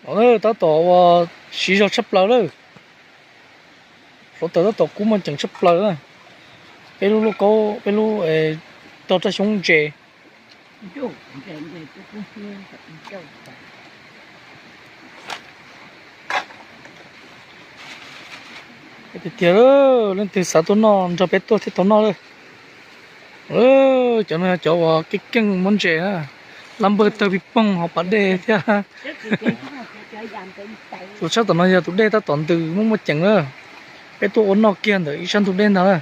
Tab tom ua siv zog tshaj plaws lawm. Hluav taws tab tom kub muaj ceem tshaj plaws na. Peb lub lauj kaub, peb lub tog raj xyoob ntses. Tiag tiag, leej twg xav tuaj noj nrog peb tuaj thiaj tau noj lawm. Cov no yog cov uas keej keej muab ntses na, lab npawg tawg pij pooj hauv pas dej thiab. Tus sab tom no yog tus dej tab tom ntws muaj muaj ceem na. Peb tuaj ua noj kiag ntawm ib sab ntug dej ntag na.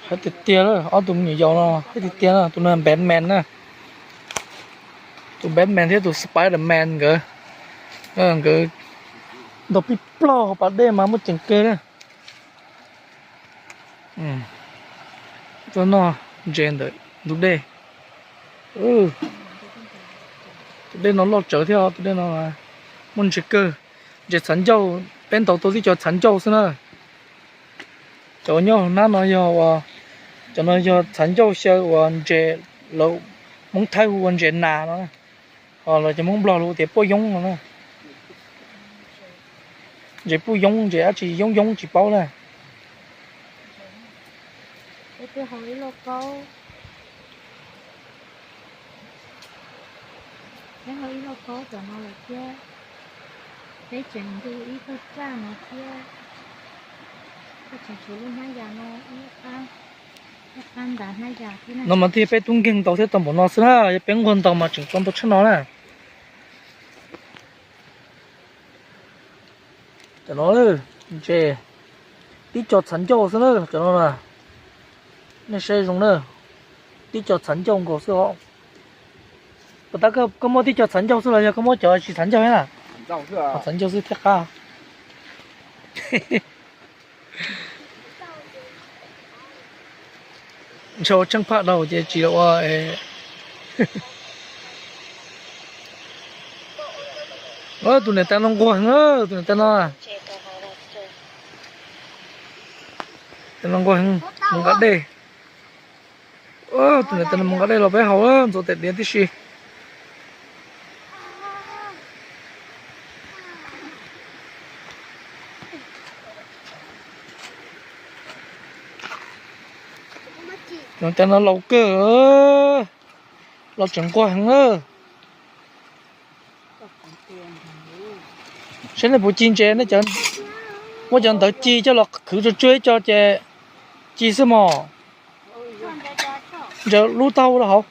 Heev tiag tiag, ob tug me nyuam yaus no heev tiag tiag na. Tus no Batman na, tus Batman thiab tus Spiderman nkawd, nkawd ntaus pij plaug hauv pas dej mas muaj ceem kawg na. Tuaj noj ntses ntawm ntug dej. Tus dej no loj tsawv thiab, tus dej no muaj ntses kawg. Ntses txhav ncauj, peb ntaus tau tib co txhav ncauj xwb na. Cov uas nyob hauv hnab no yog, cov no yog txhav ncauj xyaw uas ntses, lawv Hmoob Thaib hu ua ntses nas no, ho los cov Hmoob Nplog lawv hu tias puaj yoob no na. Ntses puj yoob, ntses dab tsi yoob yoob tsis paub na. Peb ho ib lauj kaub tom no lawm thiab. Peb tseem ntu ib tug raj no thiab. Peb tseem tshuav lub hnab yas no ib qab, ib qab ntas hnab yas thiab na. No mas thiaj peb tub nkeeg ntau thiab tau npaum no xwb na, yog peb nquag ntau mas tseem tau ntau tshaj no na. Cov no ntses tib co txhav ncauj xwb na, cov no na. Nej saib zoo na, tib co txhav ncauj nkaus xwb os. Puas tab koj muab tib co txhav ncauj xwb los yog koj muab cov tsis txhav ncauj thiab na? Txhav ncauj xwb thiaj qab. Ntshe ua tsheej phaj dhau ces tsis ua. Tus niam tais no nquag heev, tus niam tais no, tais no nquag heev, mus nqa dej. Tus niam tais no mus nqa dej los peb haus ntxuav tes diav tib si. Tus niam tais no laus kawg, laus tseem nquag heev na. Saib nej puas ci ntses, nej muab cov ntawv ci coj los khwv tsuag tsuag ib co ces ci xwb mog. Ntsaws lub taub hau rau hauv.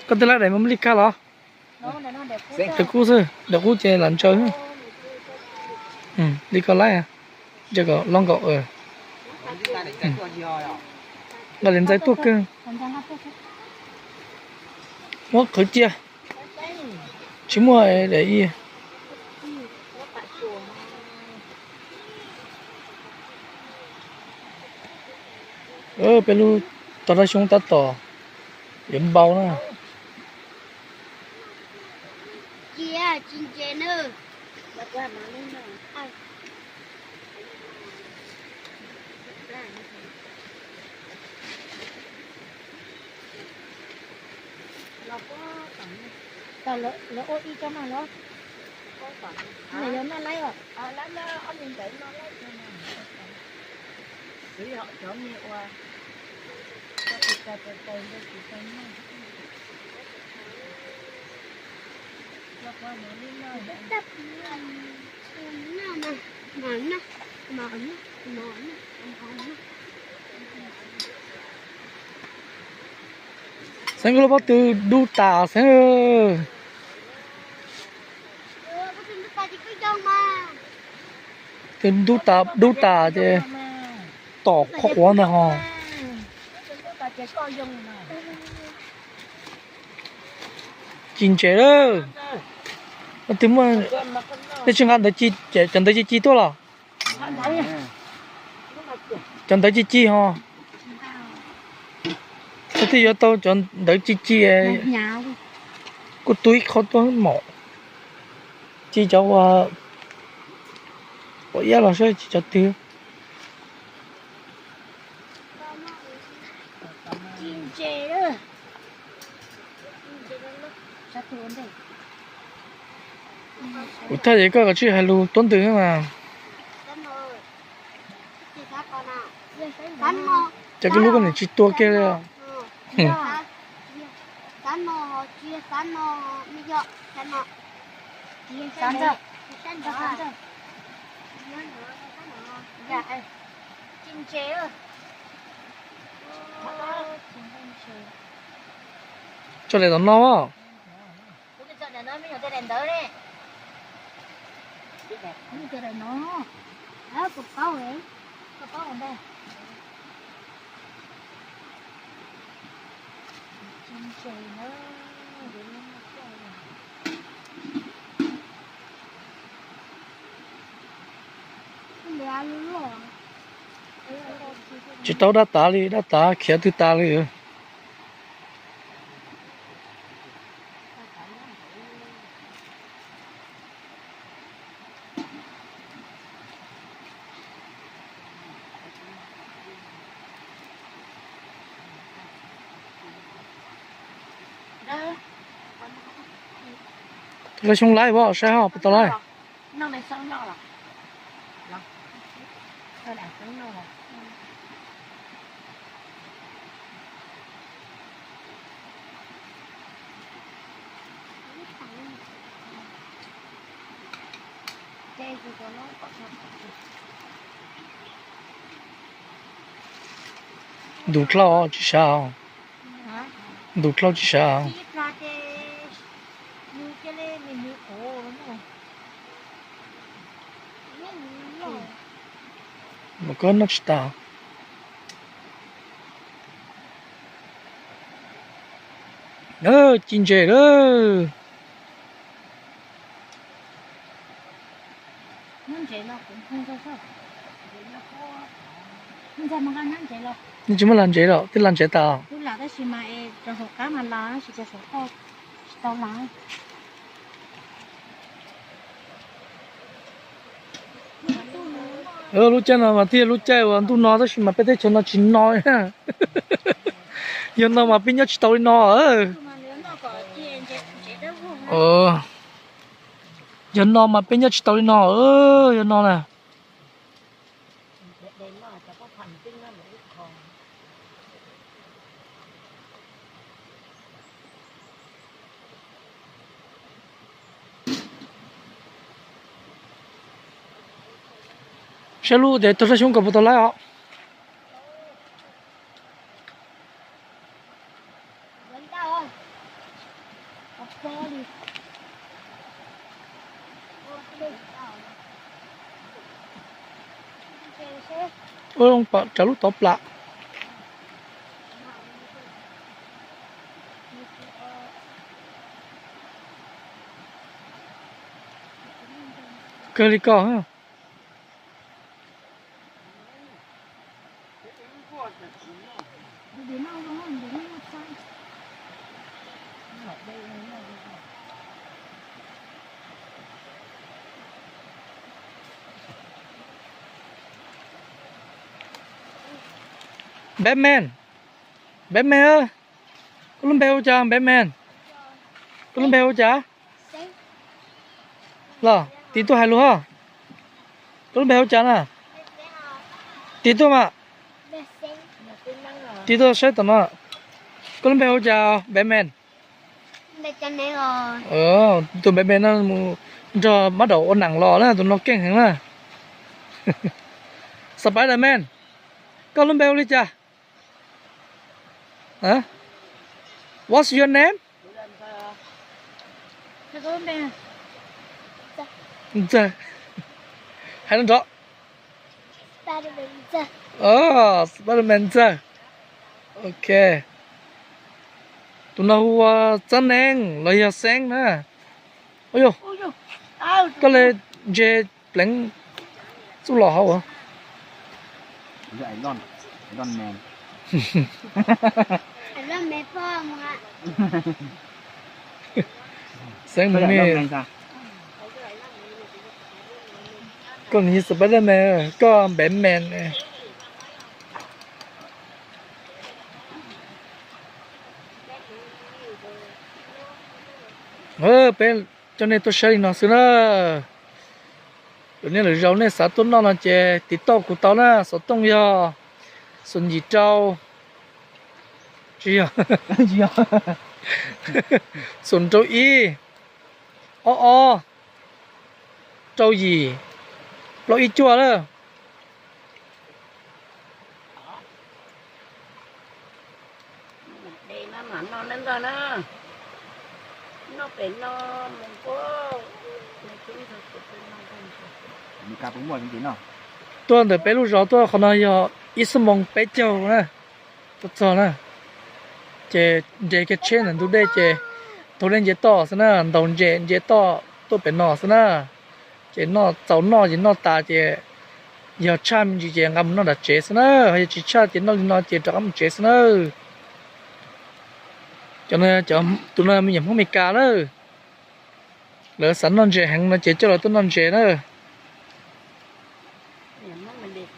Koj twb lab daim me li kaj los? Daim kub xwb, daim kub ces lam ntsaws. Li koj lab, ntsaws kom loj nkaus. Nqa daim ntxaij tuaj kawg. Muab qhwv cia, tsis muaj daim i. Peb lub tog raj xyoob tab tom yuav npau na. Lawv ua ib co no los? Nws yog noj laib os. Xeeb, koj lub pob tw dub tas xeeb. Twb dub tas, dub tas ces tom qhuav qhuav ntag ho. Ci ntses lawm. Twb muaj, nej tsis nqa ntawv ci, cov ntawv ci ci tuaj los? Cov ntawv ci ci ho. Twb yuav tau cov ntawv ci ci. Kuj tu ib qho tuaj mom. Ci cov uas pom iab los saib ci cov twg. Thaj yev koj kav tsij hais lus tuab ntwg mas. Ces koj lub koj niam tsis tua kiag li. Tso daim tom no. Tsis tau dab tav li, dab tav khiav twg tas li. Lawv xyoo laib as saib ho puas tau laib. Ntus dlhau tsis sawv. Ntus dlhau tsis sawv. Mas koj noj tsis tas. Ci ntses lawm. Nej tsis muaj lag ntsev los twb lag ntsev tas. Lub caij no mas thiaj lub caij uas ntuj no tab sis mas peb teb chaws no tsis no. Yog no mas peb nyob tsis tau li no. Yog no mas peb nyob tsis tau li no. Yog no na. Saib lub tias tog raj xyoob kom puas tau laib os. Ua zoo pom rau lub tod plam. Kawg li koj. Batman, Batman, koj lub npe hu cas Batman? Koj lub npe hu cas? Los tiv tuaj hais lus hos. Koj lub npe hu cas na? Tiv tuaj mas. Tiv tuaj saib tom no. Koj lub npe hu cas Batman? Tus Batman no mus nrog mab daum ua neej los na, tus no keej heev na. Spiderman, koj lub npe hu li cas? What's your name? Ntxawg. Hais no nrov. Spiderman Ntxawg. Ok. Tus no hu ua Txab Neeb los yog Xeeb na. Yog, koj li ntse pleev txuj lom hauv. Xeeb, koj nws yog Spiderman, koj Batman. Peb coj nej tuaj saib li no xwb na. Lwm niaj lwm zaus nej xav tuaj noj no ces tiv tauj kuv tau na, xov tooj yog xoom yim rau, tsis yog, xoom rau ib, ob ob, rau yim, plaub ib cuaj na. Tuaj ntawm peb lub zos tuaj qhov no yog ib xuab moos peb caug na, tuaj txog na. Ces nres kiag tsheb ntawm ntug dej ces taug dej nce toj xwb na, ntaus ntses nce toj tuaj pem no xwb na. Ces noj txaus noj ces noj tas ces yog tshaj me ntsis ces nqa mus noj nram tsev xwb na, ho yog tsis tshaj ces noj li no ces rov qab mus tsev xwb na. Cov no, tus no me nyuam Hmoob Amelikas na, lawv xav noj ntses heev no ces coj lawv tuaj noj ntses na.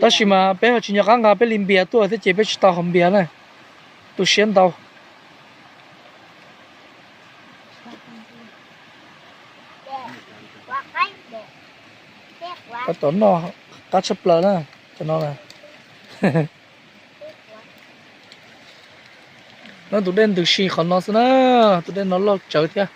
Tab sis mas peb ho tsis nco qab nqa peb li npias tuaj thiab ces peb tsis tau hau npias na, tu siab ntau. Tab tom noj qab tshaj plaws na, cov no na. No tus dej ntws si qhov no xwb na, tus dej no loj tsawv thiab.